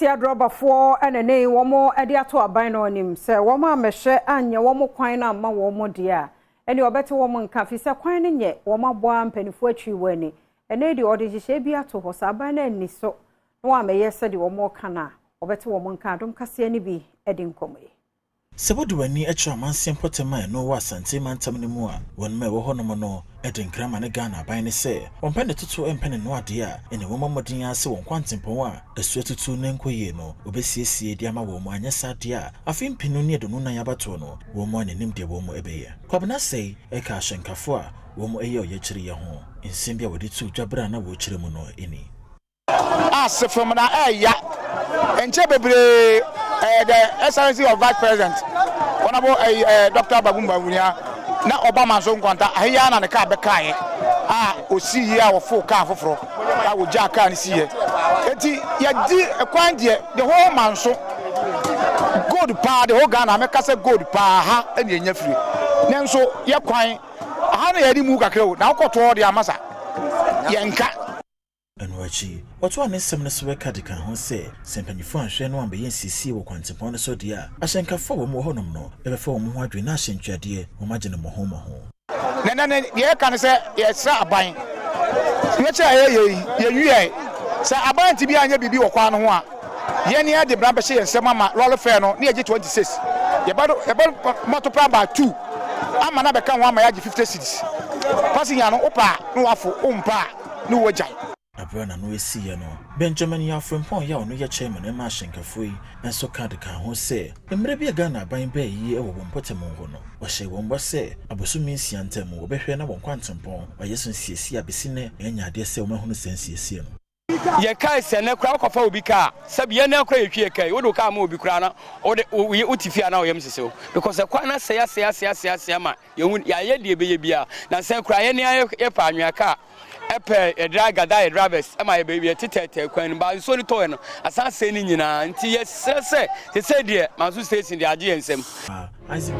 Amansi adrɔbafoɔ na ne wɔn de ato aban no anim sɛ wɔn ammɛhwɛ anyɛ wɔn kwan no amma wɔn deɛ a, ɛne ɔbɛte wɔn nka fi sɛ kwan no nyɛ wɔn aboa mpanimfoɔ atwi wɔn ani. Ɛnɛ deɛ, ɔde nhyehyɛe bi ato hɔ sɛ aban no ani so na wɔn amɛyɛ sɛdeɛ wɔn ka no a, wɔbɛte wɔn nka. Adom Kaseɛ no bi de nkɔmmɔ yi. Sɛ wode w'ani kyerɛ amanseɛ mpɔtam a ɛno wɔ Asante mantam no mu a, wɔn ma ɛwɔ hɔnom no de nkra ma ne Ghana aban ne sɛ wɔmpɛ ne toto mpɛ ne no adeɛ a, ɛne wɔmmɔ mmɔden ara sɛ wɔn kwantempɔn a ɛso atutu ne nkɔ yie no wɔbɛsiesie de ama wɔn mu. Anyɛ saa deɛ a, afe 2024 abatoɔ no, wɔn mu a n'anim deɛ wɔn mu ɛbɛyɛ. Kwabena Sɛe ɛka ahyɛnkafo a wɔn ɛyɛ ɔyɛkyerɛyɛ ho nsɛm bi a wɔde too dwa berɛ a na wɔrekyerɛ mu no ani. Ase fam na ɛya nkyɛn bebree. The Excellency of Vice President, Honourable ɛɛ ɛɛ Dr. Babu Bawumia, na ɔba Manso Nkwanta aheya na ne kaa bɛkaeɛ a osi yie a wɔfo kaa foforɔ a wɔgyaa kaa no si yɛ. Eti yɛdi kwan deɛ, the whole Manso gold paa, the whole Ghana mɛka sɛ gold paa ha ɛna enya firi, nanso yɛ kwan aha na yɛde mu kakra o na wokɔtoɔ deɛ ama sa yɛnka. Ɛno akyi, wɔtoa ne nsɛm no so bɛka de ka ho sɛ mpanyinfoɔ anhwɛ no ambɛyɛ nsiesie wɔ kwantempɔn no so deɛ a, ahyɛnkafoɔ a wɔn wɔ hɔnom no ɛbɛfa wɔn ho adwene na ahyɛntweadeɛ wɔn agye no mmɔho mmɔho. Na nɛ deɛ yɛka ne sɛ yɛsrɛ aban, yɛkyerɛ a yɛyɛ yi yɛnwiɛ sɛ aban nti bi anyɛ biribi wɔ kwan no ho a, yɛn ni yɛde mmara bɛhyɛ yɛn nsɛm ama lɔre fare no ne yɛgye 26, yɛbɛ multiply by 2 ama na bɛka ho ama yɛagye 50 cedis. Passenger no, wopɛ a ne wafo, wompɛ a ne wagyae. Abere na no esiiɛ no, Benjamin Yafrempɔn yɛ a ɔno yɛ chairman ma ahyɛnkafoɔ yi nso ka de ka ho sɛ mmerɛ bi a Ghana aban bɛɛ yi wɔ wɔn mpɔtam hɔ no, wɔhyɛ wɔn bɔ sɛ abosome 6 ntam wɔbɛhwɛ na wɔn kwantempɔn wɔayɛ so nsiesie a, bɛsi nnɛ ɛnyɛ adeɛ sɛ wɔahunu sɛ nsiesie no. Yɛkae sɛ nɛ koraa wokɔfa obi kaa, sɛbi yɛn nɛ koraa yɛtwi yɛ kaa yi, wode wo kaa ma obi koraa na wode wote fie a na woyam sese wo, because ɛkwan no asɛe asɛe asɛe asɛe asɛe ama yɛhu yɛayɛ deɛ ɛbɛyɛ biara. Na sɛ koraa yɛne ayɛ yɛpɛ anwea kaa, ɛpɛ yɛ gada yɛ drivers ɛma yɛ yɛtetɛtɛ kwan no ba, nsuo no tɔɔ no asan asɛe no nyinaa. Nti yɛsrɛ sɛ sɛ deɛ Manso Station deɛ agye yɛn nsam. Isaac.